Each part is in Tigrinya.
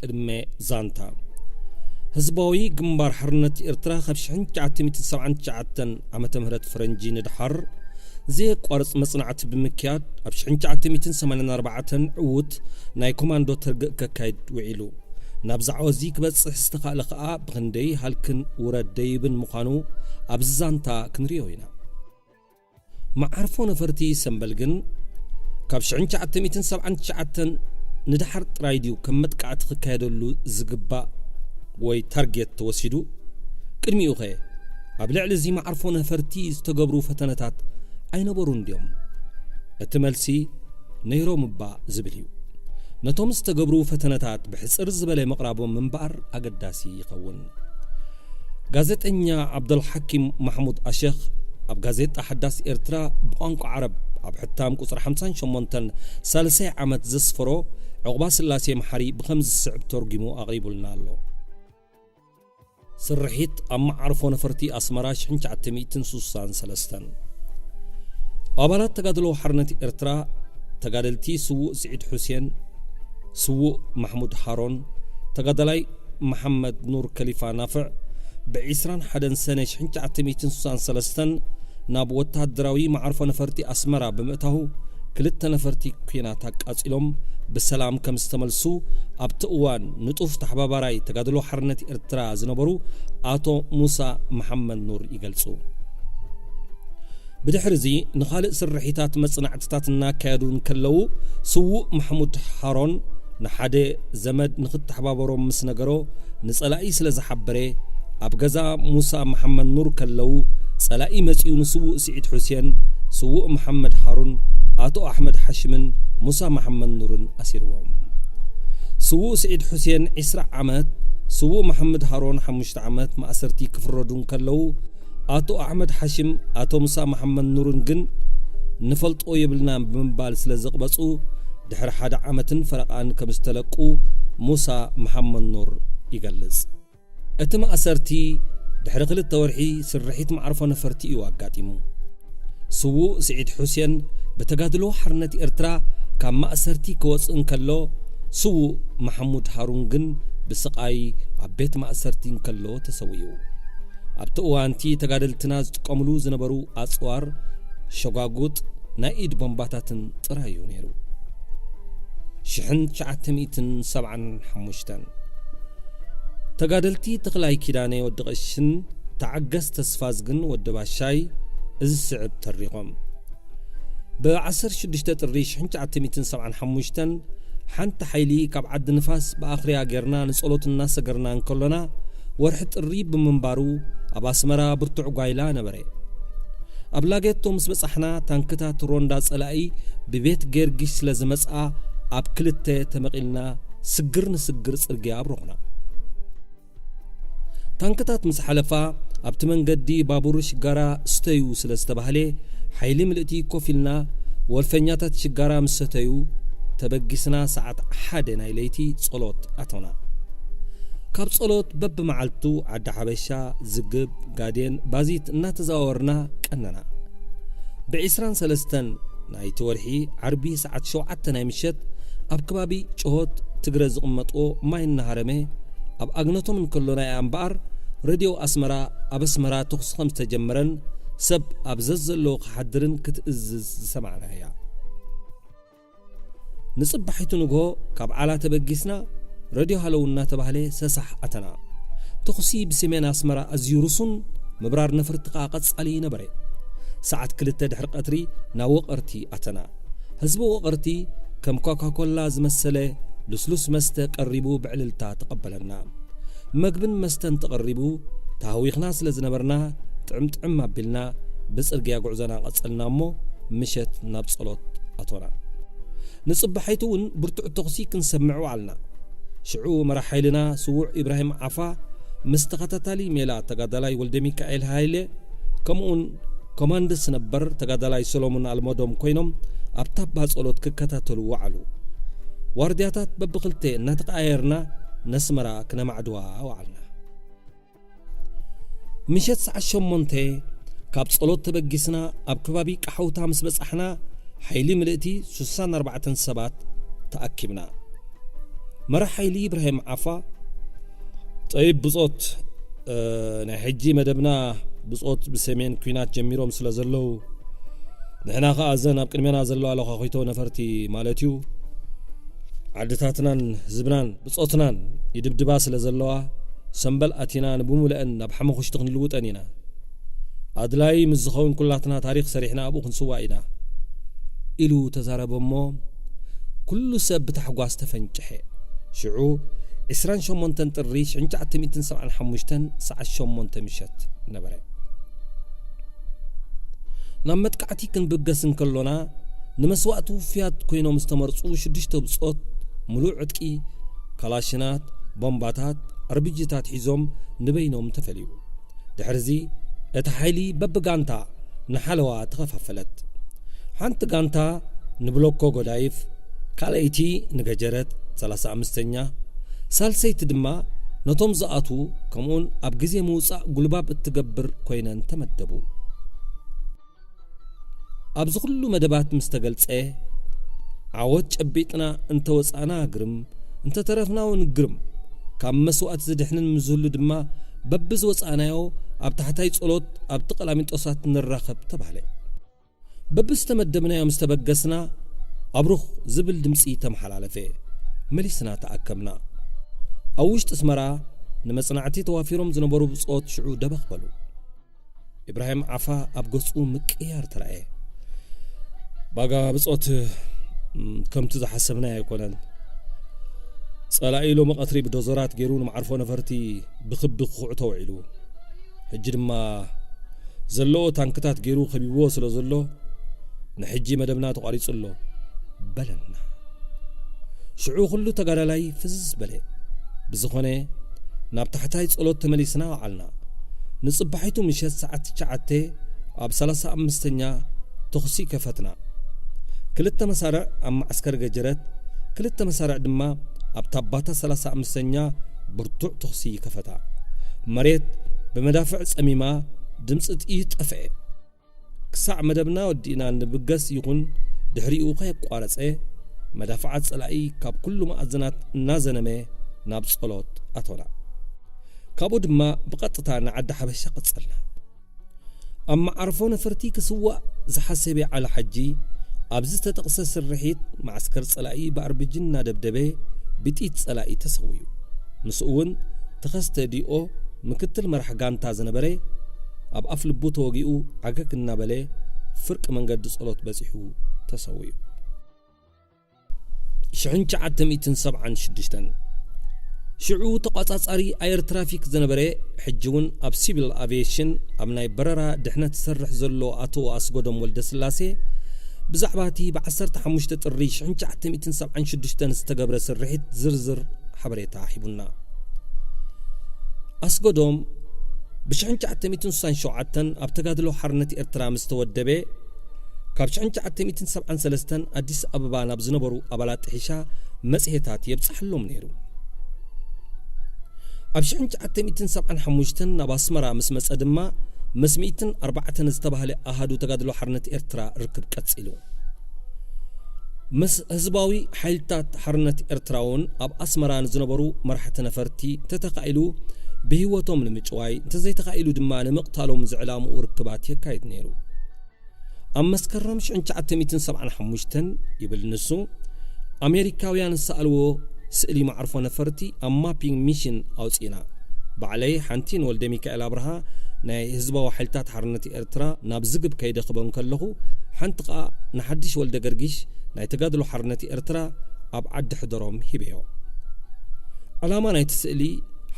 ቅድመ ዛንታ፣ ህዝባዊ ግንባር ሓርነት ኤርትራ ካብ ሽሕን ትሽዓተ ሚእትን ሰብዓን ትሽዓተን ዓመተ ምህረት ፈረንጂ ንደሓር ዘየቋርጽ መጽናዕቲ ብምክያድ፣ ኣብ ሽሕን ትሽዓተ ሚእትን ሰማንያን ኣርባዕተን ዕዉት ናይ ኮማንዶ ተርግእ ከካይድ ውዒሉ። ናብ ዛዕባ እዚ ክበጽሕ ዝተኻእለ ከኣ ብኽንደይ ሃልክን ውረድ ደይብን ምዃኑ ኣብዚ ዛንታ ክንርእዮ ኢና። መዓርፎ ነፈርቲ ሰምበል ግን ካብ ሽሕን ትሽዓተ ሚእትን ሰብዓን ትሽዓተን ንደሓር ጥራይ ድዩ ከም መጥቃዕቲ ክካየደሉ ዝግባእ ወይ ታርጌት ተወሲዱ? ቅድሚኡኸ ኣብ ልዕሊ እዚ መዓርፎ ነፈርቲ ዝተገብሩ ፈተነታት ኣይነበሩን ድዮም? እቲ መልሲ ነይሮም እባ ዝብል እዩ። ነቶም ዝተገብሩ ፈተነታት ብሕጽር ዝበለ ምቕራቦም ምንባር ኣገዳሲ ይኸውን። ጋዜጠኛ ዓብደልሓኪም ማሕሙድ ኣሸኽ ኣብ ጋዜጣ ሓዳስ ኤርትራ ብቋንቋ ዓረብ ኣብ ሕታም ቁጽሪ ሓምሳን ሸሞንተን ሳልሳይ ዓመት ዘስፈሮ፣ ዕቑባ ስላሴ መሓሪ ብኸምዚ ዝስዕብ ተርጒሙ ኣቕሪቡልና ኣሎ። ስርሒት ኣብ መዓርፎ ነፈርቲ ኣስመራ ሽሕን ትሽዓተ ሚእትን ስሳን ሰለስተን። ኣባላት ተጋድሎ ሓርነት ኤርትራ፣ ተጋደልቲ ስዉእ ስዒድ ሑሴን፣ ስዉእ ማሕሙድ ሃሮን፣ ተጋዳላይ መሓመድ ኑር ከሊፋ ናፍዕ፣ ብዒስራን ሓደን ሰነ ሽሕን ትሽዓተ ሚእትን ስሳን ሰለስተን ናብ ወተሃደራዊ መዓርፎ ነፈርቲ ኣስመራ ብምእታው፣ ክልተ ነፈርቲ ኲናት ኣቃጺሎም ብሰላም ከም ዝተመልሱ ኣብቲ እዋን ንጡፍ ተሓባባራይ ተጋድሎ ሓርነት ኤርትራ ዝነበሩ ኣቶ ሙሳ መሓመድ ኑር ይገልጹ። ብድሕሪ እዚ ንኻልእ ስርሒታት መጽናዕትታት እናካየዱ እንከለዉ፣ ስዉእ ማሕሙድ ሃሮን ንሓደ ዘመድ ንኽተሓባበሮም ምስ ነገሮ፣ ንጸላኢ ስለ ዝሓበረ፣ ኣብ ገዛ ሙሳ መሓመድ ኑር ከለዉ፣ ጸላኢ መጺኡ ንስዉእ ስዒድ ሑሴን፣ ስዉእ መሓመድ ሃሩን፣ ኣቶ ኣሕመድ ሓሽምን ሙሳ መሓመድ ኑርን ኣሲርዎም። ስዉእ ስዒድ ሑሴን ዒስራ ዓመት፣ ስዉእ መሓመድ ሃሮን ሓሙሽተ ዓመት ማእሰርቲ ክፍረዱ እንከለዉ፣ ኣቶ ኣሕመድ ሓሽም፣ ኣቶ ሙሳ መሓመድ ኑርን ግን ንፈልጦ የብልናን ብምባል ስለ ዘቕበጹ፣ ድሕሪ ሓደ ዓመትን ፈረቓን ከም ዝተለቁ ሙሳ መሓመድ ኑር ይገልጽ። እቲ ማእሰርቲ ድሕሪ ክልተ ወርሒ ስርሒት መዓርፎ ነፈርቲ እዩ ኣጋጢሙ። ስዉእ ስዒድ ሑሴን ብተጋድሎ ሓርነት ኤርትራ ካብ ማእሰርቲ ክወጽእ እንከሎ፣ ስዉእ መሓሙድ ሃሩን ግን ብስቓይ ኣብ ቤት ማእሰርቲ እንከሎ ተሰዊኡ። ኣብቲ እዋንቲ ተጋደልትና ዝጥቀምሉ ዝነበሩ ኣጽዋር፣ ሸጓጉጥ፣ ናይ ኢድ ቦምባታትን ጥራይ እዩ ነይሩ። ሽሕን ትሽዓተ ሚእትን ሰብዓን ሓሙሽተን። ተጋደልቲ ተኽላይ ኪዳነ ወዲ ቀሽን ተዓገስ ተስፋዝግን ወዲ ባሻይ እዚ ዝስዕብ ተሪኾም። ብ ዓሰርተ ሽዱሽተ ጥሪ ሽሕን ትሽዓተ ሚእትን ሰብዓን ሓሙሽተን ሓንቲ ሓይሊ ካብ ዓዲ ንፋስ ብኣኽርያ ጌርና ንጸሎት እናሰገርና እንከሎና፣ ወርሒ ጥሪ ብምንባሩ ኣብ ኣስመራ ብርቱዕ ጓይላ ነበረ። ኣብ ላጌቶ ምስ በጻሕና፣ ታንክታት ሮንዳ ጸላኢ ብቤት ጌርጊሽ ስለ ዝመጽኣ፣ ኣብ ክልተ ተመቒልና ስግር ንስግር ጽርግያ ኣብረኹና። ታንክታት ምስ ሓለፋ፣ ኣብቲ መንገዲ ባቡር ሽጋራ ስተዩ ስለ ዝተባህለ፣ ሓይሊ ምልእቲ ኮፍ ኢልና፣ ወልፈኛታት ሽጋራ ምስ ሰተዩ፣ ተበጊስና ሰዓት ሓደ ናይ ለይቲ ጸሎት ኣተና። ካብ ጸሎት በብመዓልቱ ዓዲ ሓበሻ፣ ዝግብ፣ ጋዴን፣ ባዚት እናተዘዋወርና ቀነና። ብዒስራን ሰለስተን ናይቲ ወርሒ ዓርቢ ሰዓት ሸውዓተ ናይ ምሸት ኣብ ከባቢ ጭሆት ትግረ ዝቕመጥዎ ማይ እናሃረመ ኣብ ኣግነቶም እንከሎና እያ እምበኣር፣ ሬድዮ ኣስመራ ኣብ ኣስመራ ተኹሲ ከም ዝተጀመረን ሰብ ኣብ ዘዘለዎ ክሓድርን ክትእዝዝ ዝሰማዕናያ። ንጽባሒቱ ንግሆ ካብ ዓላ ተበጊስና ረድዮ ሃለው እናተባህለ ሰሳሕ ኣተና። ተኹሲ ብሰሜን ኣስመራ ኣዝዩ ርሱን፣ ምብራር ነፈርቲ ከኣ ቀጻሊ ነበረ። ሰዓት ክልተ ድሕሪ ቀትሪ ናብ ወቐርቲ ኣተና። ህዝቢ ወቐርቲ ከም ኮካኮላ ዝመሰለ ልስሉስ መስተ ቀሪቡ ብዕልልታ ተቐበለና። መግብን መስተን ተቐሪቡ፣ ተሃዊኽና ስለ ዝነበርና፣ ጥዕም ጥዕም ኣቢልና ብጽርግያ ጉዕዞና ቀጸልና እሞ፣ ምሸት ናብ ጸሎት ኣቶና። ንጽባሒቱ እውን ብርቱዕ ተኹሲ ክንሰምዕ ወዓልና። ሽዑ መራሕ ሓይልና ስዉዕ ኢብራሂም ዓፋ ምስ ተኸታታሊ ሜላ ተጋዳላይ ወልደ ሚካኤል ሃይለ፣ ከምኡውን ኮማንደስ ነበር ተጋዳላይ ሰሎሞን ኣልመዶም ኮይኖም ኣብታ ባጸሎት ክከታተሉ ወዓሉ። ዋርድያታት በብኽልተ እናተቀያየርና ነስመራ ክነማዕድዋ ወዓልና። ምሸት ሰዓት ሸሞንተ ካብ ጸሎት ተበጊስና ኣብ ከባቢ ቃሓውታ ምስ በጻሕና፣ ሓይሊ ምልእቲ ሱሳን ኣርባዕተን ሰባት ተኣኪብና። መራሕ ሓይሊ ኢብራሂም ዓፋ፣ ጠይብ ብጾት፣ እ፣ ናይ ሕጂ መደብና ብጾት ብሰሜን ኲናት ጀሚሮም ስለ ዘለዉ፣ ንሕና ኸኣ እዘን ኣብ ቅድሜና ዘለዋ ለዃኺቶ ነፈርቲ ማለት እዩ፣ ዓድታትናን ህዝብናን ብጾትናን ይድብድባ ስለ ዘለዋ፣ ሰምበል ኣቲና ንብሙልአን ናብ ሓመኹሽቲ ክንልውጠን ኢና። ኣድላይ ምስ ዝኸውን ኩላትና ታሪኽ ሰሪሕና ኣብኡ ክንስዋእ ኢና፣ ኢሉ ተዛረበ እሞ፣ ኩሉ ሰብ ብታሕጓስ ተፈንጨሐ። ሽዑ ዕስራን ሸሞንተን ጥሪ ሽሕን ትሽዓተ ሚእትን ሰብዓን ሓሙሽተን ሰዓት ሸሞንተ ምሸት ነበረ። ናብ መጥቃዕቲ ክንብገስ እንከሎና፣ ንመስዋእቲ ውፉያት ኮይኖም ዝተመርጹ ሽዱሽተ ብጾት፣ ምሉእ ዕጥቂ፣ ካላሽናት፣ ቦምባታት፣ ኣርቢጂታት ሒዞም ንበይኖም ተፈልዩ። ድሕርዚ፣ እቲ ሓይሊ በብጋንታ ንሓለዋ ተኸፋፈለት። ሓንቲ ጋንታ ንብሎኮ ጎዳይፍ፣ ካልኣይቲ ንገጀረት፣ ሰላሳ ኣምስተኛ፣ ሳልሰይቲ ድማ ነቶም ዝኣትዉ፣ ከምኡውን ኣብ ግዜ ምውጻእ ጉልባብ እትገብር ኮይነን ተመደቡ። ኣብዚ ኩሉ መደባት ምስ ተገልጸ፣ ዓወት ጨቢጥና እንተ ወጻእና ግርም፣ እንተ ተረፍና እውን ግርም፣ ካብ መስዋእቲ ዝድሕንን ምስ ዝህሉ ድማ በብዝወጻእናዮ ኣብ ታሕታይ ጸሎት ኣብቲ ቀላሚንጦሳት ንራኸብ ተባህለ። በብዝተመደብናዮ ምስ ተበገስና ኣብሩኽ ዝብል ድምጺ ተመሓላለፈ። መሊስና ተኣከብና። ኣብ ውሽጢ ኣስመራ ንመጽናዕቲ ተዋፊሮም ዝነበሩ ብጾት ሽዑ ደበኽ በሉ። ኢብራሂም ዓፋ ኣብ ገጹ ምቅያር ተራእየ። ባጋ ብጾት፣ እም፣ ከምቲ ዝሓሰብናዮ ኣይኮነን። ጸላኢ ሎሚ ቀትሪ ብዶዘራት ገይሩ ንመዓርፎ ነፈርቲ ብክቢ ክኹዕቶ ውዒሉ። ሕጂ ድማ ዘለዎ ታንክታት ገይሩ ከቢብዎ ስለ ዘሎ፣ ንሕጂ መደብና ተቋሪጹ ኣሎ፣ በለና። ሽዑ ኩሉ ተጋዳላይ ፍዝዝ በለ። ብዝኾነ፣ ናብ ታሕታይ ጸሎት ተመሊስና ወዓልና። ንጽባሒቱ ምሸት ሰዓት ትሽዓተ ኣብ ሰላሳ ኣምስተኛ ተኹሲ ከፈትና። ክልተ መሳርዕ ኣብ መዓስከር ገጀረት፣ ክልተ መሳርዕ ድማ ኣብ ታባታ ሰላሳ ኣምስተኛ ብርቱዕ ተኹሲ ከፈታ። መሬት ብመዳፍዕ ጸሚማ፣ ድምጺ ጥይት ጠፍአ። ክሳዕ መደብና ወዲእና ንብገስ ይኹን ድሕሪኡ ከየቋረጸ፣ መዳፍዓት ጸላኢ ካብ ኩሉ መኣዝናት እናዘነመ ናብ ጸሎት ኣቶና። ካብኡ ድማ ብቐጥታ ንዓዲ ሓበሻ ቀጸልና። ኣብ መዓርፎ ነፈርቲ ክስዋእ ዝሓሰበ ዓሊ ሓጂ፣ ኣብዚ ዝተጠቕሰ ስርሒት መዓስከር ጸላኢ ብኣርቢጂ እናደብደበ ብጥይት ጸላኢ ተሰዊኡ። ምስኡ እውን ተኸስተ ዲኦ ምክትል መራሕ ጋንታ ዝነበረ ኣብ ኣፍ ልቡ ተወጊኡ ዓገግ እናበለ ፍርቂ መንገዲ ጸሎት በጺሑ ተሰዊኡ። ሽሕን ትሽዓተ ሚእትን ሰብዓን ሽዱሽተን። ሽዑ ተቋጻጻሪ ኣየር ትራፊክ ዝነበረ፣ ሕጂ እውን ኣብ ሲቪል ኣቪየሽን ኣብ ናይ በረራ ድሕነት ዝሰርሕ ዘሎ ኣቶ ኣስጎዶም ወልደስላሴ፣ ብዛዕባ እቲ ብ ዓሰርተ ሓሙሽተ ጥሪ ሽሕን ትሽዓተ ሚእትን ሰብዓን ሽዱሽተን ዝተገብረ ስርሒት ዝርዝር ሓበሬታ ሂቡና። ኣስጎዶም ብሽሕን ትሽዓተ ሚእትን ስሳን ሸውዓተን ኣብ ተጋድሎ ሓርነት ኤርትራ ምስ ተወደበ፣ ካብ ሽሕን ትሽዓተ ሚእትን ሰብዓን ሰለስተን ኣዲስ ኣበባ ናብ ዝነበሩ ኣባላት ጥሒሻ መጽሔታት የብጽሓሎም ነይሩ። ኣብ ሽሕን ትሽዓተ ሚእትን ሰብዓን ሓሙሽተን ናብ ኣስመራ ምስ መጸ ድማ፣ ምስ ሚእትን ኣርባዕተን ዝተባህለ ኣሃዱ ተጋድሎ ሓርነት ኤርትራ ርክብ ቀጺሉ። ምስ ህዝባዊ ሓይልታት ሓርነት ኤርትራ እውን ኣብ ኣስመራ ንዝነበሩ መራሕቲ ነፈርቲ እንተተኻኢሉ ብህይወቶም ንምጭዋይ፣ እንተዘይተኻኢሉ ድማ ንምቕታሎም ዝዕላምኡ ርክባት የካይድ ነይሩ። ኣብ መስከረም ሽሕን ትሽዓተ ሚእትን ሰብዓን ሓሙሽተን፣ ይብል ንሱ፣ ኣሜሪካውያን ዝሰኣልዎ ስእሊ መዓርፎ ነፈርቲ ኣብ ማፒንግ ሚሽን ኣውጺእና። ባዕለይ ሓንቲ ንወልደ ሚካኤል ኣብርሃ ናይ ህዝባዊ ሓይልታት ሓርነት ኤርትራ ናብ ዝግብ ከይደ ክበን ከለኹ፣ ሓንቲ ኸኣ ንሓድሽ ወልደ ገርጊሽ ናይ ተጋድሎ ሓርነት ኤርትራ ኣብ ዓዲ ሕደሮም ሂበዮ። ዕላማ ናይቲ ስእሊ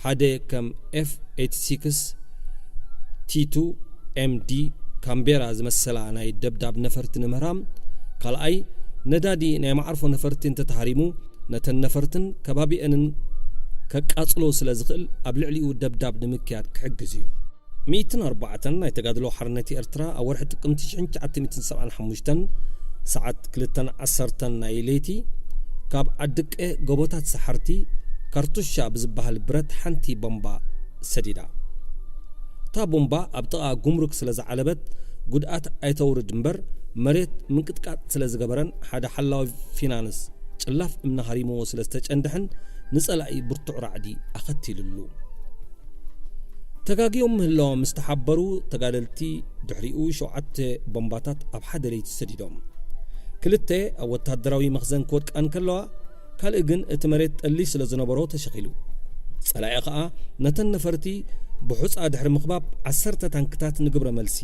ሓደ ከም ኤፍ ኤይቲ ሲክስ፣ ቲ ቱ፣ ኤም ዲ፣ ካምቤራ ዝመሰላ ናይ ደብዳብ ነፈርቲ ንምህራም፣ ካልኣይ ነዳዲ ናይ መዓርፎ ነፈርቲ እንተተሃሪሙ ነተን ነፈርትን ከባቢአንን ከቃጽሎ ስለ ዝኽእል ኣብ ልዕሊኡ ደብዳብ ንምክያድ ክሕግዝ እዩ። ሚእትን ኣርባዕተን ናይ ተጋድሎ ሓርነት ኤርትራ ኣብ ወርሒ ጥቅምቲ ሽሕን ትሽዓተ ሚእትን ሰብዓን ሓሙሽተን ሰዓት ክልተን ዓሰርተን ናይ ለይቲ ካብ ዓድቀ ጎቦታት ሰሓርቲ ካርቱሻ ብዝበሃል ብረት ሓንቲ ቦምባ ሰዲዳ። እታ ቦምባ ኣብ ጥቓ ጉምሩክ ስለ ዝዓለበት ጉድኣት ኣይተውርድ እምበር መሬት ምንቅጥቃጥ ስለ ዝገበረን ሓደ ሓላዊ ፊናንስ ጭላፍ እምኒ ሃሪምዎ ስለ ዝተጨንድሐን ንጸላኢ ብርቱዕ ራዕዲ ኣኸቲልሉ። ተጋግዮም ምህላዎም ምስ ተሓበሩ፣ ተጋደልቲ ድሕሪኡ ሸውዓተ ቦምባታት ኣብ ሓደ ለይቲ ሰዲዶም። ክልተ ኣብ ወተሃደራዊ መኽዘን ክወድቃ እንከለዋ፣ ካልእ ግን እቲ መሬት ጠሊ ስለ ዝነበሮ ተሸኺሉ። ጸላኢ ኸኣ ነተን ነፈርቲ ብሑጻ ድሕሪ ምኽባብ፣ ዓሰርተ ታንክታት ንግብረ መልሲ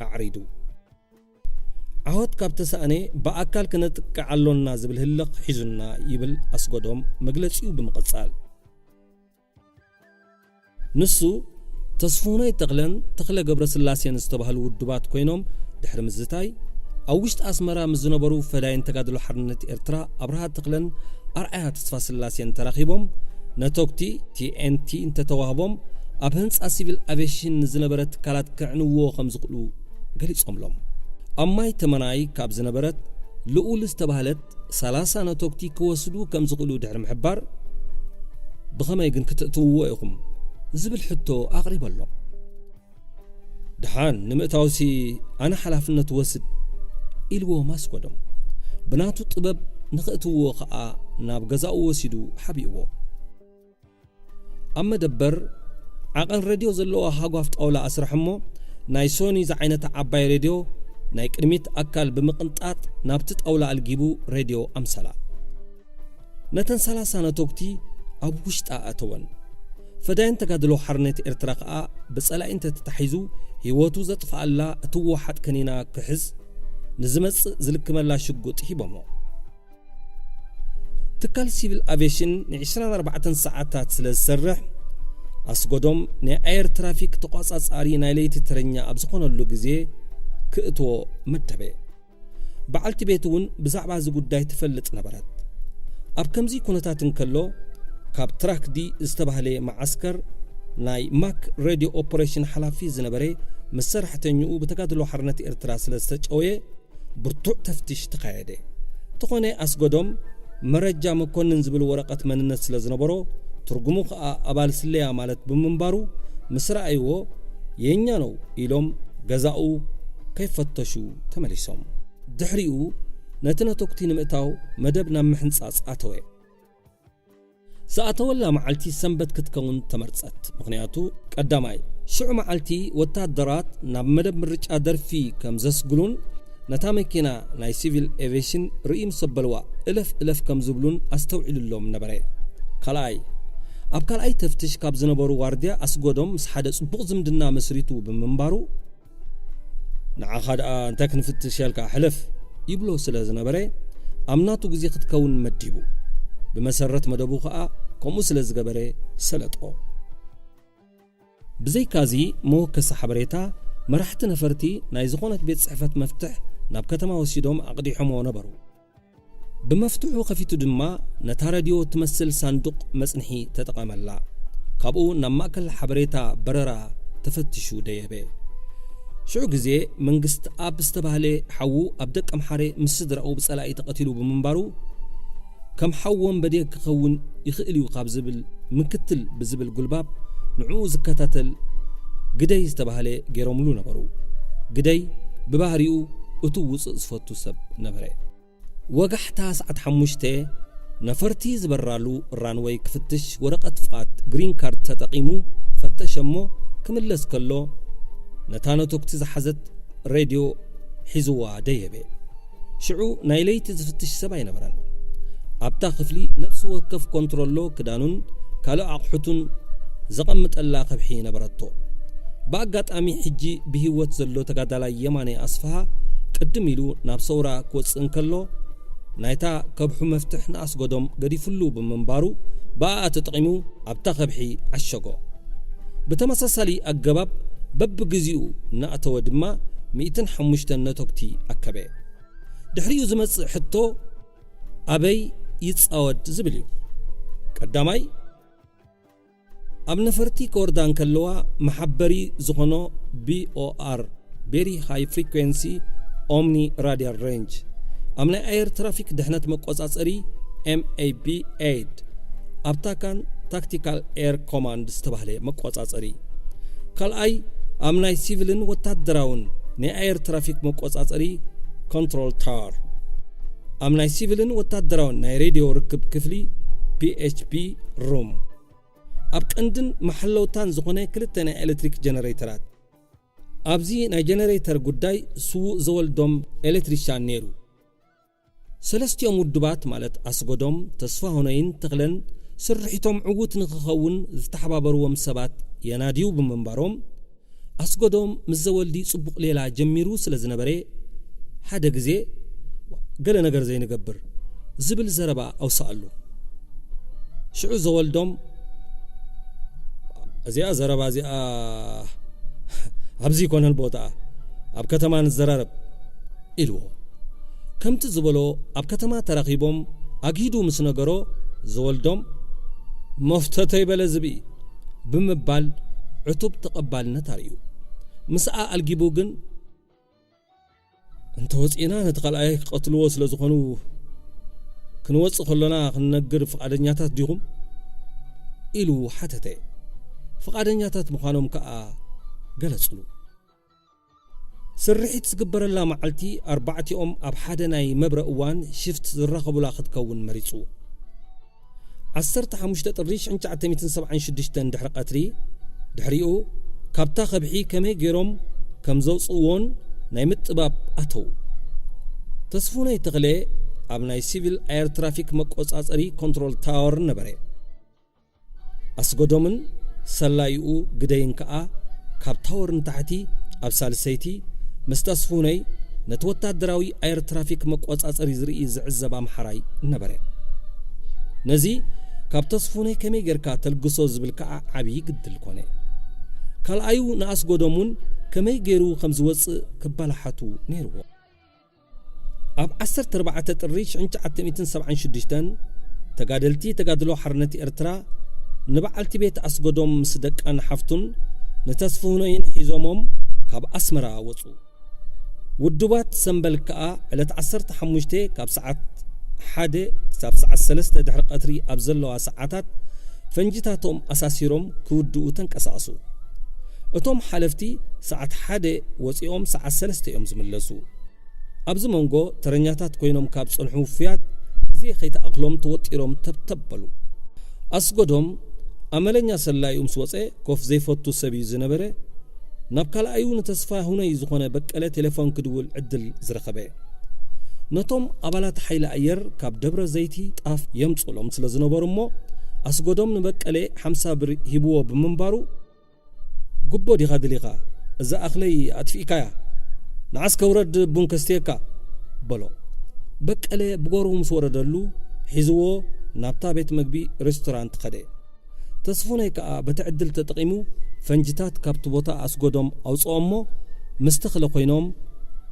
ኣዕሪዱ። ዓወት ካብ ተሳእነ፣ ብኣካል ክነጥቅዕ ኣሎና ዝብል ህልኽ ሒዙና፣ ይብል ኣስገዶም መግለጺኡ ብምቕጻል። ንሱ፣ ተስፉሁነይ ተኽለን ተኽለ ገብረስላሴን ዝተባህሉ ውድባት ኮይኖም ድሕሪ ምዝታይ፣ ኣብ ውሽጢ ኣስመራ ምስ ዝነበሩ ፈዳይን ተጋድሎ ሓርነት ኤርትራ ኣብርሃ ተኽለን ኣርኣያ ተስፋስላሴን ተራኺቦም፣ ነተጉቲ ቲ ኤን ቲ እንተተዋህቦም፣ ኣብ ህንጻ ሲቪል ኣቪየሽን ንዝነበረ ትካላት ከዕንውዎ ከም ዝኽእሉ ገሊጾምሎም። ኣብ ማይ ተመናይ ካብ ዝነበረት ልኡል ዝተባህለት ሰላሳ ነተጉቲ ክወስዱ ከም ዝኽእሉ ድሕሪ ምሕባር፣ "ብኸመይ ግን ክትእትውዎ ኢኹም?" ዝብል ሕቶ ኣቕሪበሎም። "ደሓን ንምእታውሲ ኣነ ሓላፍነት ወስድ" ኢልዎም ኣስገዶም። ብናቱ ጥበብ ንኽእትውዎ ኸኣ ናብ ገዛኡ ወሲዱ ሓቢእዎ። ኣብ መደበር ዓቐን ሬድዮ ዘለዋ ሃጓፍ ጣውላ ኣስርሐ እሞ፣ ናይ ሶኒ ዝዓይነታ ዓባይ ሬድዮ ናይ ቅድሚት ኣካል ብምቕንጣጥ ናብቲ ጣውላ ኣልጊቡ ሬድዮ ኣምሰላ። ነተን ሰላሳ ነተጉቲ ኣብ ውሽጣ ኣተወን። ፈዳይን ተጋድሎ ሓርነት ኤርትራ ከኣ ብጸላኢ እንተተታሒዙ ህይወቱ ዘጥፍኣላ እትወሓጥ ከኒና ክሕዝ ንዝመጽእ ዝልክመላ ሽጉጥ ሂቦሞ። ትካል ሲቪል ኣቪየሽን ን ዕስራን ኣርባዕተን ሰዓታት ስለ ዝሰርሕ፣ ኣስገዶም ናይ ኣየር ትራፊክ ተቋጻጻሪ ናይ ለይቲ ተረኛ ኣብ ዝኾነሉ ግዜ ክእትዎ መደበ። በዓልቲ ቤቱ እውን ብዛዕባ እዚ ጉዳይ ትፈልጥ ነበረት። ኣብ ከምዚ ኩነታት እንከሎ፣ ካብ ትራክ ዲ ዝተባህለ መዓስከር ናይ ማክ ሬድዮ ኦፐሬሽን ሓላፊ ዝነበረ ምስ ሰራሕተኛኡ ብተጋድሎ ሓርነት ኤርትራ ስለ ዝተጨወየ፣ ብርቱዕ ተፍትሽ ተኻየደ። እንተኾነ ኣስገዶም መረጃ መኮንን ዝብል ወረቐት መንነት ስለ ዝነበሮ፣ ትርጉሙ ኸኣ ኣባል ስለያ ማለት ብምንባሩ፣ ምስ ረኣይዎ፣ "የኛ ነው" ኢሎም ገዛኡ ከይፈተሹ ተመሊሶም። ድሕሪኡ ነቲ ነተጉቲ ንምእታው መደብ ናብ ምሕንጻጽ ኣተወ። ዝኣተወላ መዓልቲ ሰንበት ክትከውን ተመርጸት። ምኽንያቱ፣ ቀዳማይ፣ ሽዑ መዓልቲ ወተሃደራት ናብ መደብ ምርጫ ደርፊ ከም ዘስግሉን ነታ መኪና ናይ ሲቪል ኤቪየሽን ርእይ ምስ ኣበልዋ እለፍ እለፍ ከም ዝብሉን ኣስተውዒሉሎም ነበረ። ካልኣይ፣ ኣብ ካልኣይ ተፍትሽ ካብ ዝነበሩ ዋርድያ ኣስገዶም ምስ ሓደ ጽቡቕ ዝምድና መስሪቱ ብምንባሩ፣ "ንዓኻ ደኣ እንታይ ክንፍትሽ ያልካ፣ ሕለፍ" ይብሎ ስለ ዝነበረ፣ ኣብ ናቱ ግዜ ክትከውን መዲቡ። ብመሰረት መደቡ ኸኣ ከምኡ ስለ ዝገበረ ሰለጦ። ብዘይካዚ መወከሲ ሓበሬታ፣ መራሕቲ ነፈርቲ ናይ ዝኾነት ቤት ጽሕፈት መፍትሕ ናብ ከተማ ወሲዶም ኣቕዲሖምዎ ነበሩ። ብመፍትሑ ከፊቱ ድማ ነታ ረድዮ እትመስል ሳንዱቕ መጽንሒ ተጠቐመላ። ካብኡ ናብ ማእከል ሓበሬታ በረራ ተፈቲሹ ደየበ። ሽዑ ግዜ መንግስት ኣብ ዝተባህለ ሓዉ ኣብ ደቀምሓረ ምስ ስድራኡ ብጸላኢ ተቐቲሉ ብምንባሩ፣ ከም ሓዉ ወንበዴ ክኸውን ይኽእል እዩ ካብ ዝብል ምክትል ብዝብል ጉልባብ ንዕኡ ዝከታተል ግደይ ዝተባህለ ገይሮምሉ ነበሩ። ግደይ ብባህሪኡ እቱ ውጽእ ዝፈቱ ሰብ ነበረ። ወጋሕታ ሰዓት ሓሙሽተ ነፈርቲ ዝበራሉ ራንወይ ክፍትሽ ወረቐት ፍቓድ ግሪን ካርድ ተጠቒሙ ፈተሸ እሞ ክምለስ ከሎ ነታ ነተጉቲ ዝሓዘት ሬድዮ ሒዝዋ ደየበ። ሽዑ ናይ ለይቲ ዝፍትሽ ሰብ ኣይነበረን። ኣብታ ክፍሊ ነፍሲ ወከፍ ኮንትሮሎ ክዳኑን ካልእ ኣቑሑቱን ዘቐምጠላ ከብሒ ነበረቶ። ብኣጋጣሚ ሕጂ ብህይወት ዘሎ ተጋዳላይ የማነ ኣስፍሃ ቅድም ኢሉ ናብ ሰውራ ክወጽእ እንከሎ፣ ናይታ ከብሑ መፍትሕ ንኣስገዶም ገዲፍሉ ብምንባሩ፣ ብኣኣ ተጠቒሙ ኣብታ ከብሒ ዓሸጎ። ብተመሳሳሊ ኣገባብ በብግዜኡ እናእተወ ድማ ሚእትን ሓሙሽተን ነተጉቲ ኣከበ። ድሕሪኡ ዝመጽእ ሕቶ ኣበይ ይጻወድ ዝብል እዩ። ቀዳማይ፣ ኣብ ነፈርቲ ከወርዳ እንከለዋ መሓበሪ ዝኾኖ ቢ ኦ ኣር፣ Very High Frequency Omni Radial Range፣ ኣብ ናይ ኣየር ትራፊክ ድሕነት መቆጻጸሪ ኤም ኤ ቢ ኤይት፣ ኣብ ታካን ታክቲካል ኤር ኮማንድ ዝተባህለ መቆጻጸሪ። ካልኣይ፣ ኣብ ናይ ሲቪልን ወታደራውን ናይ ኣየር ትራፊክ መቆጻጸሪ ኮንትሮል ታወር፣ ኣብ ናይ ሲቪልን ወታደራውን ናይ ሬድዮ ርክብ ክፍሊ ፒ ኤች ፒ ሩም ኣብ ቀንድን መሓለውታን ዝኾነ ክልተ ናይ ኤሌክትሪክ ጀነሬተራት። ኣብዚ ናይ ጀነሬተር ጉዳይ ስዉእ ዘወልዶም ኤሌክትሪሻን ነይሩ። ሰለስቲኦም ውድባት ማለት ኣስጎዶም፣ ተስፋ ሆነይን ተኽለን ስርሒቶም ዕዉት ንኽኸውን ዝተሓባበርዎም ሰባት የናድዩ ብምንባሮም፣ ኣስጎዶም ምስ ዘወልዲ ጽቡቕ ሌላ ጀሚሩ ስለ ዝነበረ፣ ሓደ ግዜ "ገለ ነገር ዘይንገብር?" ዝብል ዘረባ ኣውሰኣሉ። ሽዑ ዘወልዶም፣ "እዚኣ ዘረባ እዚኣ ኣብዚ ይኮነን ቦታኣ፣ ኣብ ከተማ ንዘራረብ" ኢልዎ። ከምቲ ዝበሎ ኣብ ከተማ ተራኺቦም ኣግሂዱ ምስ ነገሮ፣ ዘወልዶም "መፍተተይ በለ ዝብኢ" ብምባል ዕቱብ ተቐባልነት ኣርእዩ። ምስኣ ኣልጊቡ ግን፣ "እንተ ወጺእና ነቲ ካልኣይ ክቐትልዎ ስለ ዝኾኑ፣ ክንወጽእ ከሎና ክንነግር ፍቓደኛታት ዲኹም?" ኢሉ ሓተተ። ፍቓደኛታት ምዃኖም ከኣ ገለጹሉ። ስርሒት ዝግበረላ መዓልቲ ኣርባዕቲኦም ኣብ ሓደ ናይ መብረ እዋን ሽፍት ዝራኸቡላ ክትከውን መሪጹ። ዓሰርተ ሓሙሽተ ጥሪ ሽሕን ትሽዓተ ሚእትን ሰብዓን ሽዱሽተን ድሕሪ ቀትሪ፣ ድሕሪኡ ካብታ ከብሒ ከመይ ገይሮም ከም ዘውጽእዎን ናይ ምጥባብ ኣተዉ። ተስፉነይ ተኽለ ኣብ ናይ ሲቪል ኣየር ትራፊክ መቆጻጸሪ ኮንትሮል ታወር ነበረ። ኣስገዶምን ሰላይኡ ግደይን ከኣ ካብ ታወር ንታሕቲ ኣብ ሳልሰይቲ ምስ ተስፉነይ ነቲ ወታደራዊ ኣየር ትራፊክ መቆጻጸሪ ዝርኢ ዝዕዘብ ኣምሓራይ ነበረ። ነዚ ካብ ተስፉነይ ከመይ ጌርካ ተልግሶ ዝብል ከኣ ዓብዪ ግድል ኮነ። ካልኣዩ ንኣስገዶም እውን ከመይ ገይሩ ከም ዝወጽእ ክበላሓቱ ነይርዎ። ኣብ ዓሰርተ ኣርባዕተ ጥሪ ሽሕን ትሽዓተ ሚእትን ሰብዓን ሽዱሽተን ተጋደልቲ ተጋድሎ ሓርነት ኤርትራ ንበዓልቲ ቤት ኣስገዶም ምስ ደቃን ሓፍቱን ንተስፍሁነይን ሒዞሞም ካብ ኣስመራ ወጹ። ውድባት ሰምበል ከኣ ዕለት ዓሰርተ ሓሙሽተ ካብ ሰዓት ሓደ ክሳብ ሰዓት ሰለስተ ድሕሪ ቀትሪ ኣብ ዘለዋ ሰዓታት ፈንጅታቶም ኣሳሲሮም ክውድኡ ተንቀሳቐሱ። እቶም ሓለፍቲ ሰዓት ሓደ ወጺኦም ሰዓት ሰለስተ እዮም ዝምለሱ። ኣብዚ መንጎ ተረኛታት ኮይኖም ካብ ጸንሑ ውፉያት ግዜ ከይተኣኽሎም ተወጢሮም ተብተብ በሉ። ኣስገዶም ኣመለኛ ሰላዩ ምስ ወጸ ኮፍ ዘይፈቱ ሰብ እዩ ዝነበረ። ናብ ካልኣዩ ንተስፋ ሁነይ ዝኾነ በቀለ ቴሌፎን ክድውል ዕድል ዝረኸበ። ነቶም ኣባላት ሓይሊ ኣየር ካብ ደብረ ዘይቲ ጣፍ የምጽሎም ስለ ዝነበሩ እሞ ኣስገዶም ንበቀለ ሓምሳ ብር ሂብዎ ብምንባሩ፣ "ጉቦ ዲኻ ድሊኻ? እዛ ኣኽለይ ኣጥፊእካያ? ንዓስ ከውረድ ቡን ከስትየካ" በሎ። በቀለ ብጎርሁ ምስ ወረደሉ ሒዝዎ ናብታ ቤት መግቢ ሬስቶራንት ኸደ። ተስፉነይ ከኣ በቲ ዕድል ተጠቒሙ ፈንጅታት ካብቲ ቦታ ኣስጎዶም ኣውጽኦ እሞ ምስ ተኽለ ኮይኖም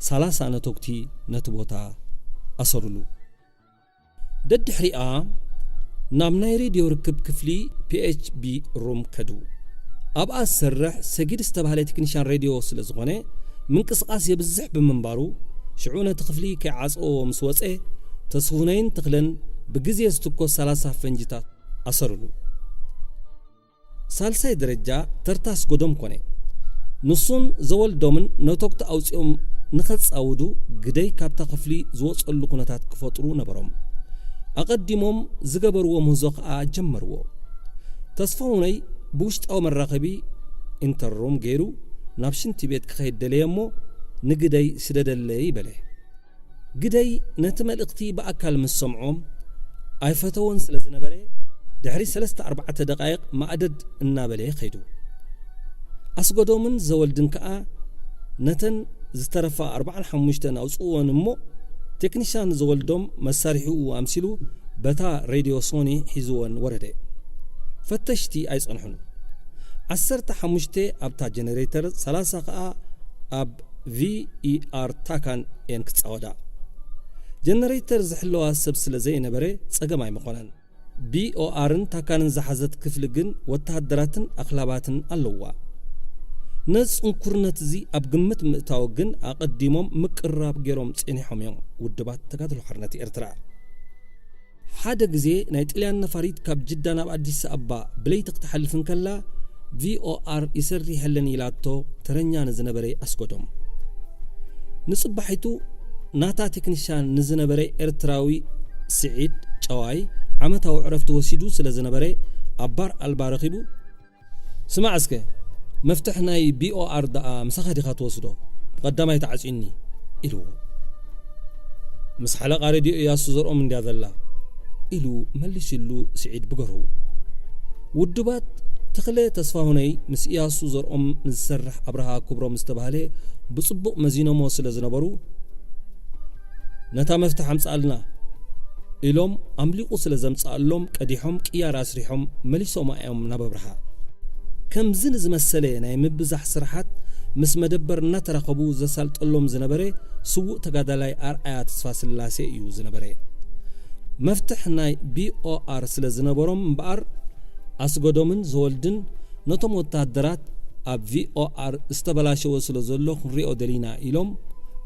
ሰላሳ ነተጉቲ ነቲ ቦታ ኣሰሩሉ። ደድሕሪኣ ናብ ናይ ሬድዮ ርክብ ክፍሊ ፒ ኤች ቢ ሩም ከዱ። ኣብኣ ዝሰርሕ ሰጊድ ዝተባህለ ቴክኒሻን ሬድዮ ስለ ዝኾነ ምንቅስቓስ የብዝሕ ብምንባሩ ሽዑ ነቲ ክፍሊ ከይዓጸዎ ምስ ወጸ ተስፉነይን ተኽለን ብግዜ ዝትኮስ ሰላሳ ፈንጅታት ኣሰሩሉ። ሳልሳይ ደረጃ ተርታ ኣስጎዶም ኮነ። ንሱን ዘወልዶምን ነተጉቲ ኣውጺኦም ንኸጻውዱ ግደይ ካብታ ክፍሊ ዝወጸሉ ኩነታት ክፈጥሩ ነበሮም። ኣቐዲሞም ዝገበርዎ ምህዞ ከኣ ጀመርዎ። ተስፋሁነይ ብውሽጣዊ መራኸቢ ኢንተርሩም ገይሩ ናብ ሽንቲ ቤት ክኸይድ ደለየ እሞ ንግደይ ስደደለይ በለ። ግደይ ነቲ መልእኽቲ ብኣካል ምስ ሰምዖ ኣይፈተዎን ስለ ዝነበረ ድሕሪ ሰለስተ ኣርባዕተ ደቓይቕ ማእደድ እናበለ ከይዱ። ኣስገዶምን ዘወልድን ከኣ ነተን ዝተረፋ ኣርባዓን ሓሙሽተን ኣውጽእወን እሞ ቴክኒሻን ዘወልዶም መሳርሒኡ ኣምሲሉ በታ ሬድዮ ሶኒ ሒዝወን ወረደ። ፈተሽቲ ኣይጸንሑን። ዓሰርተ ሓሙሽተ ኣብታ ጀነሬተር፣ ሰላሳ ከኣ ኣብ ቪ ኢ ኣር ታካን እየን ክጻወዳ። ጀነሬተር ዝሕለዋ ሰብ ስለ ዘይነበረ ጸገም ኣይምኾነን። ቢ ኦ ኣርን ታካንን ዝሓዘት ክፍሊ ግን ወተሃደራትን ኣኽላባትን ኣለዋ። ነዚ ጽንኩርነት እዚ ኣብ ግምት ምእታው ግን ኣቐዲሞም ምቅርራብ ገይሮም ጸኒሖም እዮም ውድባት ተጋድሎ ሓርነት ኤርትራ። ሓደ ግዜ ናይ ጥልያን ነፋሪት ካብ ጅዳ ናብ ኣዲስ ኣበባ ብለይቲ ክትሓልፍ እንከላ፣ ቪ ኦ ኣር ይሰርሕ የለን ኢላቶ ተረኛ ንዝነበረ ኣስገዶም። ንጽባሒቱ ናታ ቴክኒሻን ንዝነበረ ኤርትራዊ ስዒድ ጨዋይ ዓመታዊ ዕረፍቲ ወሲዱ ስለ ዝነበረ፣ ኣብ ባር ኣልባ ረኺቡ፣ "ስማዕ እስከ፣ መፍትሕ ናይ ቢ ኦ ኣር ደኣ ምሳኻ ዲኻ ትወስዶ? ብቐዳማይ ተዓጽዩኒ" ኢልዎ። "ምስ ሓለቓ ሬድዮ እያሱ ዘርኦም እንድያ ዘላ" ኢሉ መሊሱሉ ስዒድ ብገርሁ። ውድባት ተኽለ ተስፋሁነይ ምስ እያሱ ዘርኦም ንዝሰርሕ ኣብርሃ ክብሮም ዝተባህለ ብጽቡቕ መዚኖሞ ስለ ዝነበሩ፣ "ነታ መፍትሕ ኣምጽኣልና" ኢሎም ኣምሊቑ ስለ ዘምጽኣሎም ቀዲሖም ቅያር ኣስሪሖም መሊሶማ እዮም ናብ ኣብርሃ። ከምዚ ንዝመሰለ ናይ ምብዛሕ ስራሓት ምስ መደበር እናተራኸቡ ዘሳልጠሎም ዝነበረ ስዉእ ተጋዳላይ ኣርኣያ ተስፋስላሴ እዩ ዝነበረ። መፍትሕ ናይ ቢ ኦ ኣር ስለ ዝነበሮም እምበኣር ኣስገዶምን ዘወልድን ነቶም ወተሃደራት ኣብ ቪ ኦ ኣር ዝተበላሸወ ስለ ዘሎ ክንሪኦ ደሊና ኢሎም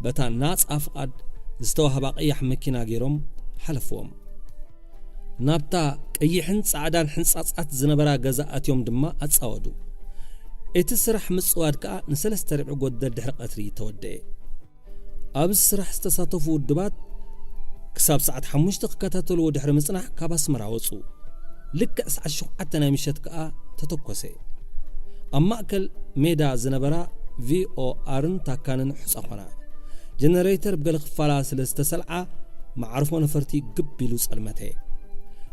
በታ ናጻ ፍቓድ ዝተዋህባ ቀያሕ መኪና ገይሮም ሓለፍዎም። ናብታ ቀይሕን ጻዕዳን ሕንጻጻት ዝነበራ ገዛ ኣትዮም ድማ ኣጻወዱ። እቲ ስራሕ ምጽዋድ ከኣ ንሰለስተ ርብዒ ጎደል ድሕሪ ቀትሪ ተወደኤ። ኣብዚ ስራሕ ዝተሳተፉ ውድባት ክሳብ ሰዓት ሓሙሽተ ክከታተልዎ ድሕሪ ምጽናሕ ካብ ኣስመራ ወጹ። ልክዕ ሰዓት ሸውዓተ ናይ ምሸት ከኣ ተተኮሰ። ኣብ ማእከል ሜዳ ዝነበራ ቪ ኦ ኣርን ታካንን ሑጻ ኾና። ጀነሬተር ብገለ ክፋላ ስለ ዝተሰልዓ መዓርፎ ነፈርቲ ግብ ኢሉ ጸልመተ።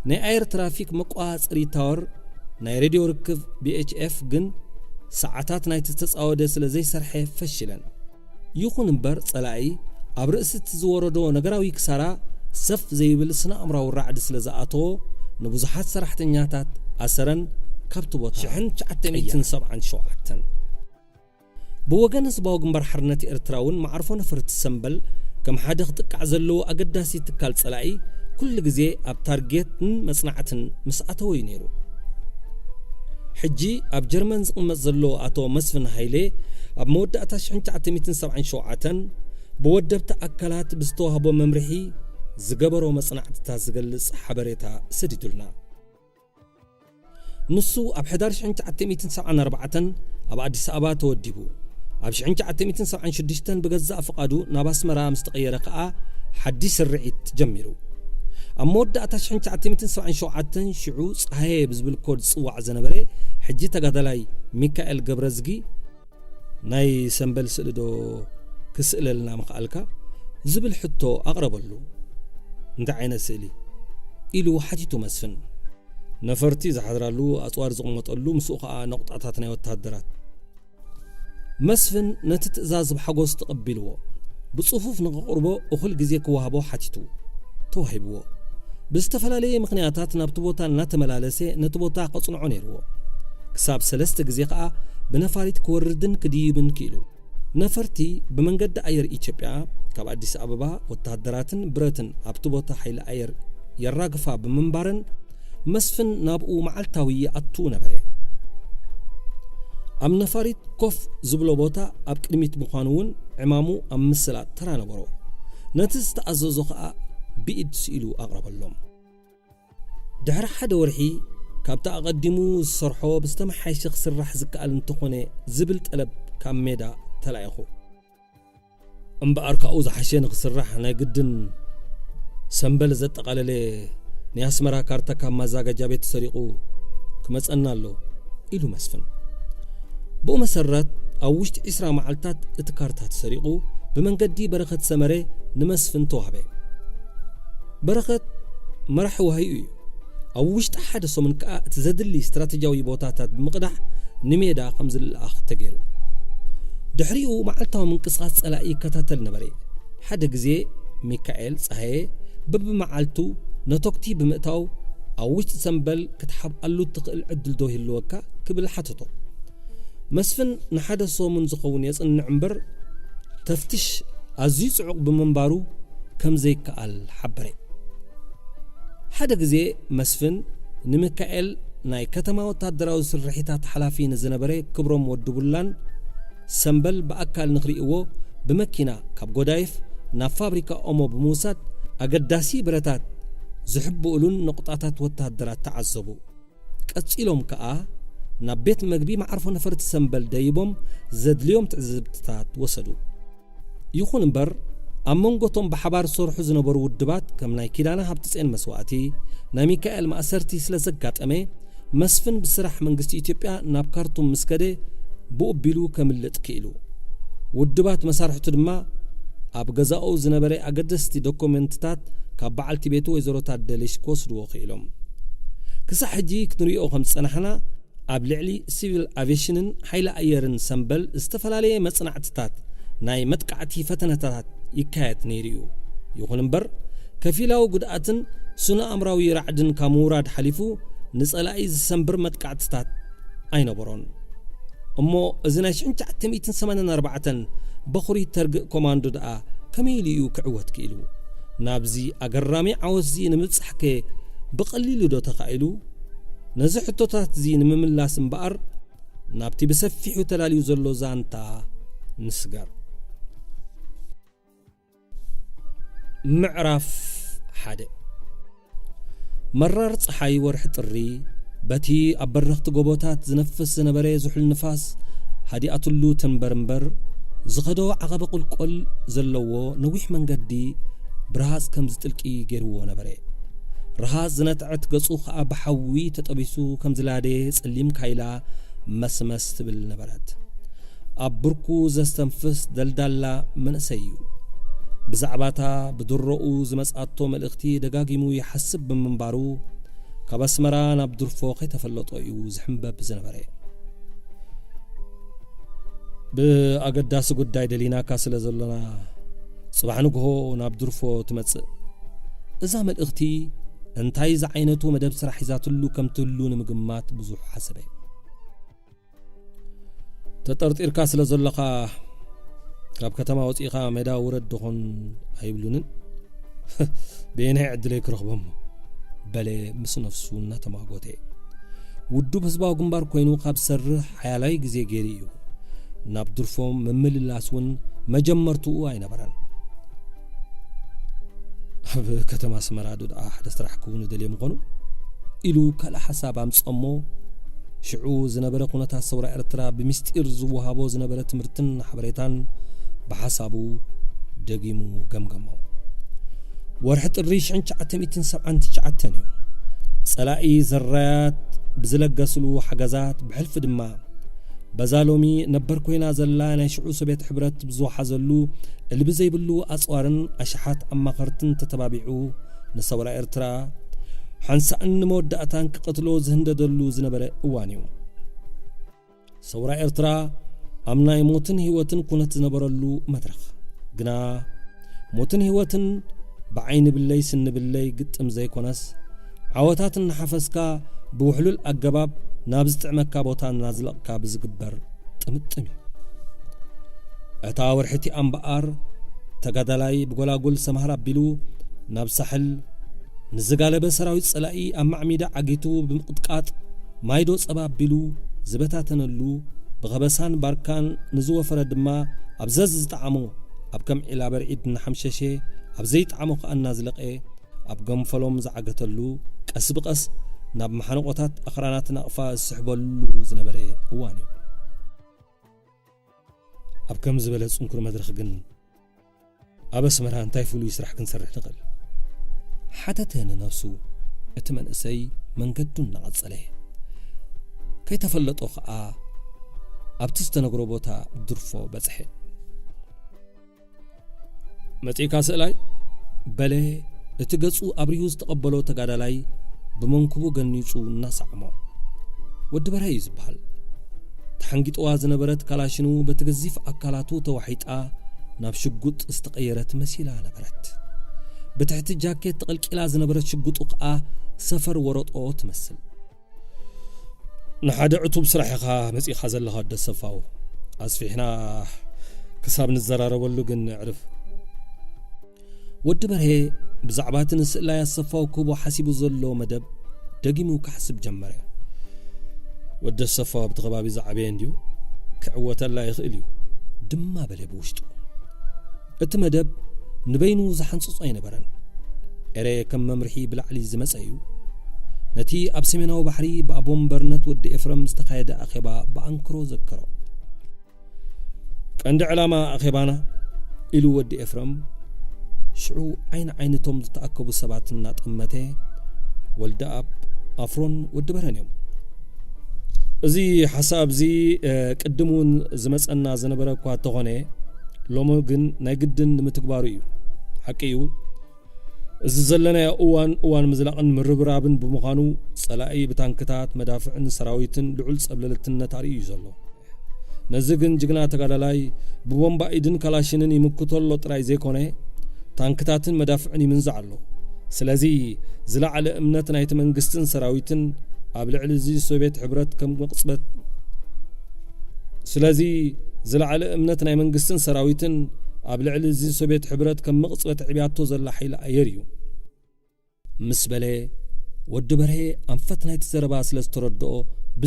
ናይ ኣየር ትራፊክ መቆጻጸሪ ታወር ናይ ሬድዮ ርክብ ቢ ኤች ኤፍ ግን ሰዓታት ናይቲ ዝተጻወደ ስለ ዘይሰርሐ ፈሽለን። ይኹን እምበር ጸላኢ ኣብ ርእሲ እቲ ዝወረዶ ነገራዊ ክሳራ ሰፍ ዘይብል ስነ ኣእምራዊ ራዕዲ ስለ ዝኣተዎ ንብዙሓት ሰራሕተኛታት ኣሰረን ካብቲ ቦታ ሽሕን ትሽዓተ ሚእትን ሰብዓን ሸውዓተን። ብወገን ህዝባዊ ግንባር ሓርነት ኤርትራ እውን መዓርፎ ነፈርቲ ሰምበል ከም ሓደ ክጥቃዕ ዘለዎ ኣገዳሲ ትካል ጸላኢ ኩሉ ግዜ ኣብ ታርጌትን መጽናዕትን ምስ ኣተወ እዩ ነይሩ። ሕጂ ኣብ ጀርመን ዝቕመጥ ዘሎ ኣቶ መስፍን ሃይሌ ኣብ መወዳእታ ሽሕን ትሽዓተ ሚእትን ሰብዓን ሸውዓተን ብወደብቲ ኣካላት ብዝተዋህቦ መምርሒ ዝገበሮ መጽናዕትታት ዝገልጽ ሓበሬታ ሰዲዱልና። ንሱ ኣብ ሕዳር ሽሕን ትሽዓተ ሚእትን ሰብዓን ኣርባዕተን ኣብ ኣዲስ ኣበባ ተወዲቡ። ኣብ ሽሕን ትሽዓተ ሚእትን ሰብዓን ሽዱሽተን ብገዛእ ፍቓዱ ናብ ኣስመራ ምስ ተቐየረ ከኣ ሓዲስ ስርዒት ጀሚሩ። ኣብ መወዳእታ ሽሕን ትሽዓተ ሚእትን ሰብዓን ሸውዓተን ሽዑ ጸሃየ ብዝብል ኮድ ዝጽዋዕ ዝነበረ ሕጂ ተጋዳላይ ሚካኤል ገብረዝጊ፣ "ናይ ሰምበል ስእሊ ዶ ክስእለልና ምኽኣልካ?" ዝብል ሕቶ ኣቕረበሉ። "እንታይ ዓይነት ስእሊ?" ኢሉ ሓቲቱ መስፍን። "ነፈርቲ ዝሓድራሉ፣ ኣጽዋር ዝቕመጠሉ፣ ምስኡ ኸኣ ነቑጣታት ናይ ወተሃደራት።" መስፍን ነቲ ትእዛዝ ብሓጎስ ተቐቢልዎ። ብጽፉፍ ንኸቕርቦ እኹል ግዜ ክወሃቦ ሓቲቱ። ተዋሂብዎ። ብዝተፈላለየ ምኽንያታት ናብቲ ቦታ እናተመላለሰ ነቲ ቦታ ከጽንዖ ነይርዎ። ክሳብ ሰለስተ ግዜ ኸኣ ብነፋሪት ክወርድን ክድይብን ክኢሉ። ነፈርቲ ብመንገዲ ኣየር ኢትዮጵያ ካብ ኣዲስ ኣበባ ወተሃደራትን ብረትን ኣብቲ ቦታ ሓይሊ ኣየር የራግፋ ብምንባረን መስፍን ናብኡ መዓልታዊ ይኣቱ ነበረ። ኣብ ነፋሪት ኮፍ ዝብሎ ቦታ ኣብ ቅድሚት ምዃኑ እውን ዕማሙ ኣብ ምስላጥ ተራ ነበሮ። ነቲ ዝተኣዘዞ ኸኣ ብኢድ ስኢሉ ኣቕረበሎም። ድሕሪ ሓደ ወርሒ ካብቲ ኣቐዲሙ ዝሰርሖ ብዝተመሓየሸ ክስራሕ ዝከኣል እንተኾነ ዝብል ጠለብ ካብ ሜዳ ተላኢኹ። እምበኣር ካብኡ ዝሓሸ ንኽስራሕ ናይ ግድን ሰምበል ዘጠቓለለ ናይ ኣስመራ ካርታ ካብ ማዛጋጃ ቤት ተሰሪቑ ክመጸና ኣሎ ኢሉ መስፍን። ብኡ መሰረት ኣብ ውሽጢ ዒስራ መዓልታት እቲ ካርታ ተሰሪቑ ብመንገዲ በረኸት ሰመረ ንመስፍን ተዋህበ። በረኸት መራሒ ዋህዩ እዩ። ኣብ ውሽጢ ሓደ ሰሙን ከኣ እቲ ዘድሊ ስትራተጂያዊ ቦታታት ብምቕዳሕ ንሜዳ ከም ዝለኣኽ ተገይሩ። ድሕሪኡ መዓልታዊ ምንቅስቓስ ጸላኢ ይከታተል ነበረ። ሓደ ግዜ ሚካኤል ጸሃየ በብመዓልቱ ነቶክቲ ብምእታው ኣብ ውሽጢ ሰምበል ክትሓብኣሉ እትኽእል ዕድል ዶ ይህልወካ ክብል ሓተቶ። መስፍን ንሓደ ሰሙን ዝኸውን የጽንዕ እምበር ተፍትሽ ኣዝዩ ጽዑቕ ብምንባሩ ከም ዘይከኣል ሓበረ። ሓደ ግዜ መስፍን ንሚካኤል ናይ ከተማ ወታደራዊ ስርሒታት ሓላፊ ንዝነበረ ክብሮም ወዲ ቡላን ሰምበል ብኣካል ንኽርእይዎ ብመኪና ካብ ጎዳይፍ ናብ ፋብሪካ ኦሞ ብምውሳድ ኣገዳሲ ብረታት ዝሕብእሉን ነቑጣታት ወታደራት ተዓዘቡ። ቀጺሎም ከኣ ናብ ቤት መግቢ መዓርፎ ነፈርቲ ሰምበል ደይቦም ዘድልዮም ትዕዝብትታት ወሰዱ። ይኹን እምበር ኣብ መንጎቶም ብሓባር ዝሰርሑ ዝነበሩ ውድባት ከም ናይ ኪዳነ ሃብተጽዮን መስዋእቲ፣ ናይ ሚካኤል ማእሰርቲ ስለ ዘጋጠመ መስፍን ብስራሕ መንግስቲ ኢትዮጵያ ናብ ካርቱም ምስ ከደ ብኡ ኣቢሉ ከምልጥ ክኢሉ። ውድባት መሳርሕቱ ድማ ኣብ ገዛኡ ዝነበረ ኣገደስቲ ዶኩመንትታት ካብ በዓልቲ ቤቱ ወይዘሮ ታደለሽ ክወስድዎ ክኢሎም። ክሳዕ ሕጂ ክንሪኦ ከም ዝጸናሕና ኣብ ልዕሊ ሲቪል ኣቪየሽንን ሓይሊ ኣየርን ሰምበል ዝተፈላለየ መጽናዕትታት ናይ መጥቃዕቲ ፈተነታት ይካየድ ነይሩ እዩ። ይኹን እምበር ከፊላዊ ጉድኣትን ስነ ኣእምራዊ ራዕድን ካብ ምውራድ ሓሊፉ ንጸላኢ ዝሰንብር መጥቃዕትታት ኣይነበሮን። እሞ እዚ ናይ ሽሕን ትሽዓተ ሚእትን ሰማንያን ኣርባዕተን በኹሪ ተርግእ ኮማንዶ ደኣ ከመይ ኢሉ እዩ ክዕወት ክኢሉ? ናብዚ ኣገራሚ ዓወትዚ ንምብጻሕከ ብቐሊሉ ዶ ተኻኢሉ? ነዚ ሕቶታትዚ ንምምላስ እምበኣር ናብቲ ብሰፊሑ ተላልዩ ዘሎ ዛንታ ንስገር። ምዕራፍ ሓደ። መራር ጸሓይ ወርሒ ጥሪ በቲ ኣብ በረኽቲ ጎቦታት ዝነፍስ ዝነበረ ዝሑል ንፋስ ሃዲኣትሉ ትንበር እምበር፣ ዝኸዶ ዓቐበ ቁልቆል ዘለዎ ነዊሕ መንገዲ ብረሃጽ ከም ዝጥልቂ ገይርዎ ነበረ። ረሃጽ ዝነትዐት ገጹ ኸኣ ብሓዊ ተጠቢሱ ከም ዝላደየ ጸሊም ካይላ መስመስ ትብል ነበረት። ኣብ ብርኩ ዘስተንፍስ ደልዳላ መንእሰይ እዩ። ብዛዕባታ ብድሮኡ ዝመጽኣቶ መልእኽቲ ደጋጊሙ ይሓስብ ብምንባሩ፣ ካብ ኣስመራ ናብ ድርፎ ከይተፈለጦ እዩ ዝሕምበብ ዝነበረ። ብኣገዳሲ ጉዳይ ደሊናካ ስለ ዘሎና፣ ጽባሕ ንግሆ ናብ ድርፎ ትመጽእ። እዛ መልእኽቲ እንታይ ዝዓይነቱ መደብ ስራሕ ሒዛትሉ ከም ትህሉ ንምግማት ብዙሕ ሓሰበ። ተጠርጢርካ ስለ ዘለኻ፣ ካብ ከተማ ወጺእኻ ሜዳ ውረድ ደኾን ኣይብሉንን? በየናይ ዕድለይ ክረኽቦም? በለ ምስ ነፍሱ እናተማጎተ። ውዱብ ህዝባዊ ግንባር ኮይኑ ካብ ዝሰርሕ ሓያላይ ግዜ ገይሩ እዩ። ናብ ድርፎ ምምልላስ እውን መጀመርትኡ ኣይነበረን። ኣብ ከተማ ኣስመራ ዶ ደኣ ሓደ ስራሕ ክውን ደልየ ምኾኑ? ኢሉ ካልእ ሓሳብ ኣምጸሞ። ሽዑ ዝነበረ ኩነታት ሰውራ ኤርትራ ብምስጢር ዝወሃቦ ዝነበረ ትምህርትን ሓበሬታን ብሓሳቡ ደጊሙ ገምገሞ። ወርሒ ጥሪ ሽሕን ትሽዓተ ሚእትን ሰብዓን ትሽዓተን እዩ። ጸላኢ ዘራያት ብዝለገስሉ ሓገዛት ብሕልፊ ድማ በዛ ሎሚ ነበር ኮይና ዘላ ናይ ሽዑ ሶቪየት ሕብረት ብዝወሓዘሉ እልቢ ዘይብሉ ኣጽዋርን ኣሽሓት ኣማኸርትን ተተባቢዑ ንሰውራ ኤርትራ ሓንሳእን ንመወዳእታን ክቐትሎ ዝህንደደሉ ዝነበረ እዋን እዩ። ሰውራ ኤርትራ ኣብ ናይ ሞትን ህይወትን ኩነት ዝነበረሉ መድረኽ ግና ሞትን ህይወትን ብዓይኒ ብለይ ስኒ ብለይ ግጥም ዘይኮነስ፣ ዓወታት እናሓፈስካ ብውሕሉል ኣገባብ ናብ ዝጥዕመካ ቦታ እናዝለቕካ ብዝግበር ጥምጥም እዩ። እታ ወርሒ እቲኣ እምበኣር፣ ተጋዳላይ ብጎላጉል ሰምሃር ኣቢሉ ናብ ሳሕል ንዝጋለበ ሰራዊት ጸላኢ ኣብ ማዕሚዳ ዓጊቱ ብምቕጥቃጥ፣ ማይዶ ጸባ ኣቢሉ ዝበታተነሉ፣ ብኸበሳን ባርካን ንዝወፈረ ድማ ኣብ ዘዝ ዝጠዓሞ ኣብ ከም ዒላ በርዒድ እናሓምሸሸ፣ ኣብ ዘይጠዓሞ ከኣ እናዝለቐ፣ ኣብ ገንፈሎም ዝዓገተሉ፣ ቀስ ብቐስ ናብ መሓንቆታት ኣኽራናት ናቕፋ ዝስሕበሉ ዝነበረ እዋን እዩ። ኣብ ከም ዝበለ ጽንኩር መድረኽ ግን፣ ኣብ ኣስመራ እንታይ ፍሉይ ስራሕ ክንሰርሕ ንኽእል? ሓተተ ንነብሱ እቲ መንእሰይ መንገዱ እናቐጸለ። ከይተፈለጦ ኸኣ ኣብቲ ዝተነግሮ ቦታ ድርፎ በጽሐ። መጺእካ ስእላይ? በለ እቲ ገጹ ኣብሪሁ ዝተቐበሎ ተጋዳላይ ብመንኩቡ ገኒጹ እናሰዓሞ። ወዲ በርሀ እዩ ዝበሃል። ተሓንጊጥዋ ዝነበረት ካላሽኑ በቲ ገዚፍ ኣካላቱ ተዋሒጣ ናብ ሽጉጥ ዝተቐየረት መሲላ ነበረት። ብትሕቲ ጃኬት ተቐልቂላ ዝነበረት ሽጉጡ ከኣ ሰፈር ወረጦ ትመስል። ንሓደ ዕቱብ ስራሕ ኢኻ መጺኻ ዘለኻ ወዲ ኣሰፋው። ኣስፊሕና ክሳብ ንዘራረበሉ ግን ንዕርፍ። ወዲ በርሄ ብዛዕባ እቲ ንስእላይ ኣሰፋው ክህቦ ሓሲቡ ዘሎ መደብ ደጊሙ ክሓስብ ጀመረ። ወዲ ኣሰፋው ኣብቲ ከባቢ ዝዓበየ እንድዩ፣ ክዕወተላ ይኽእል እዩ ድማ በለ ብውሽጡ። እቲ መደብ ንበይኑ ዝሓንጽጾ ኣይነበረን። ኤረ ከም መምርሒ ብላዕሊ ዝመጸ እዩ። ነቲ ኣብ ሰሜናዊ ባሕሪ ብኣቦ ወንበርነት ወዲ ኤፍረም ዝተኻየደ ኣኼባ ብኣንክሮ ዘከሮ። ቀንዲ ዕላማ ኣኼባና፣ ኢሉ ወዲ ኤፍረም፣ ሽዑ ዓይኒ ዓይኒ እቶም ዝተኣከቡ ሰባት እናጠመተ፣ ወልደኣብ፣ ኣፍሮን ወዲ በርሀን እዮም። እዚ ሓሳብ እዚ ቅድም እውን ዝመጸና ዝነበረ እኳ እንተኾነ፣ ሎሚ ግን ናይ ግድን ንምትግባሩ እዩ። ሓቂ እዩ፣ እዚ ዘለናዮ እዋን እዋን ምዝላቕን ምርብራብን ብምዃኑ፣ ጸላኢ ብታንክታት፣ መዳፍዕን ሰራዊትን ልዑል ጸብለልትነት ኣርእዩ እዩ ዘሎ። ነዚ ግን ጅግና ተጋዳላይ ብቦምባ ኢድን ካላሽንን ይምክቶ ኣሎ ጥራይ ዘይኮነ፣ ታንክታትን መዳፍዕን ይምንዛዕ ኣሎ። ስለዚ ዝለዓለ እምነት ናይቲ መንግስትን ሰራዊትን ኣብ ልዕሊ እዚ ሶቪየት ሕብረት ከም መቕጽበት ስለዚ ዝለዓለ እምነት ናይ መንግስትን ሰራዊትን ኣብ ልዕሊ እዚ ሶቪየት ሕብረት ከም መቕጽበት ዕብያቶ ዘላ ሓይሊ ኣየር እዩ። ምስ በለ፣ ወዲ በርሄ ኣንፈት ናይቲ ዘረባ ስለ ዝተረድኦ፣